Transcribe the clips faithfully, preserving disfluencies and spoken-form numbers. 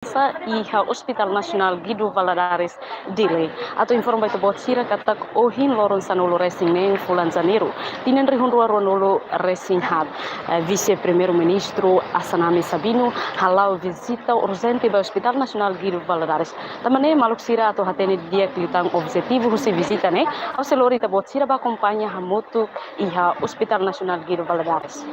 sa iha Hospital Nasionál Guido Valadares, Dili. Atu informa ba ita-boot sira katak ohin loron sanulu resin neen fulan Janeiru, tinan rihun rua ruanulu resin haat, eh, Vise Primeiru-Ministru Assanami Sabino hala'o vizita urjente ba Hospital Nasionál Guido Valadares. Tanba ne'e maluk sira atu hatene didi'ak liután objetivu husi vizita ne'e, ha'u sei lori ita-boot sira ba akompaña hamutuk iha Hospital Nasionál Guido Valadares.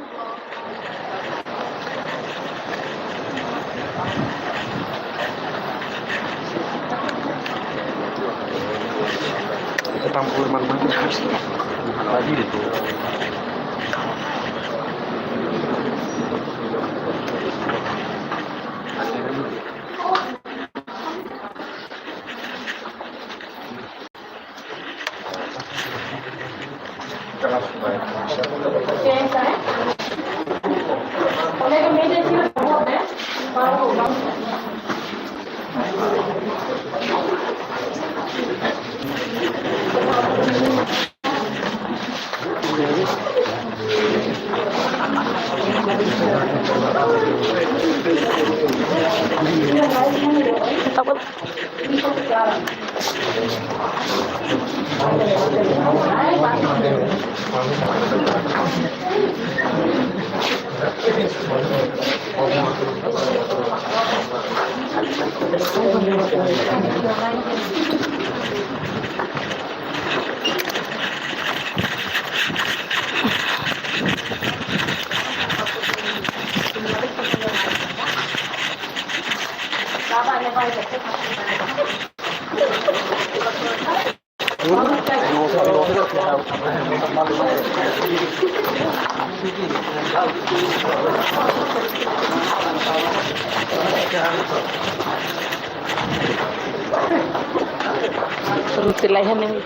Ruti laihan ini.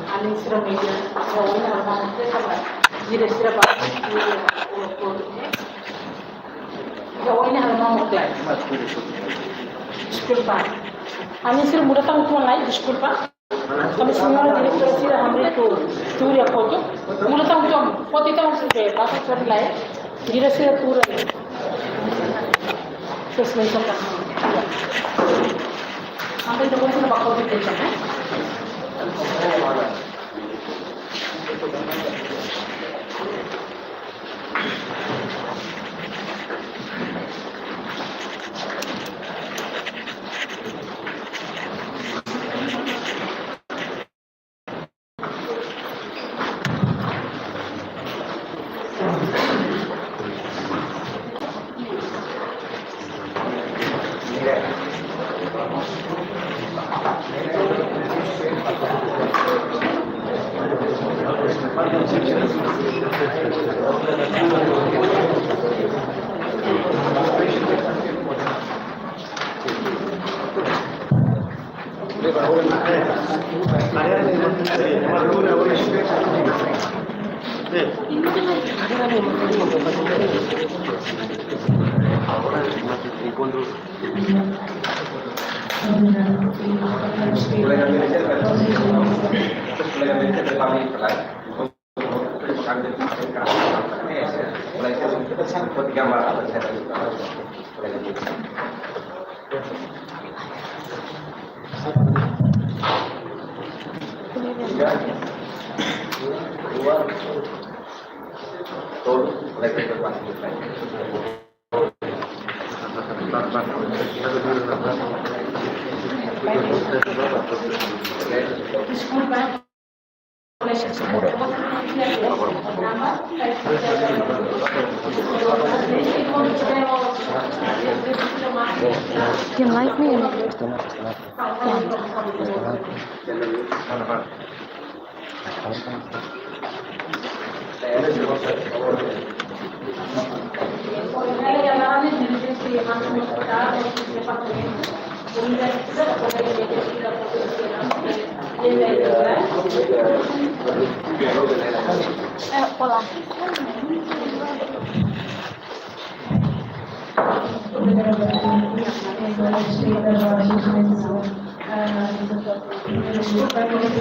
Alin sira media, ya, oin hal mana kita, jira sira ba, ya, oin hal mana muklah. Deskulpa. Alin sira muda tang tuan lai, deskulpa. Kami señora diretora sira hamriik tuur iha foto. Muda tang tuan, foto ita mesti be, basa cari lai. Jira sira tuur lai. Terus lain sapa? Sampai itu pun sudah bakal ditekan, eh? Desculpa. Can live me? Eh, olá.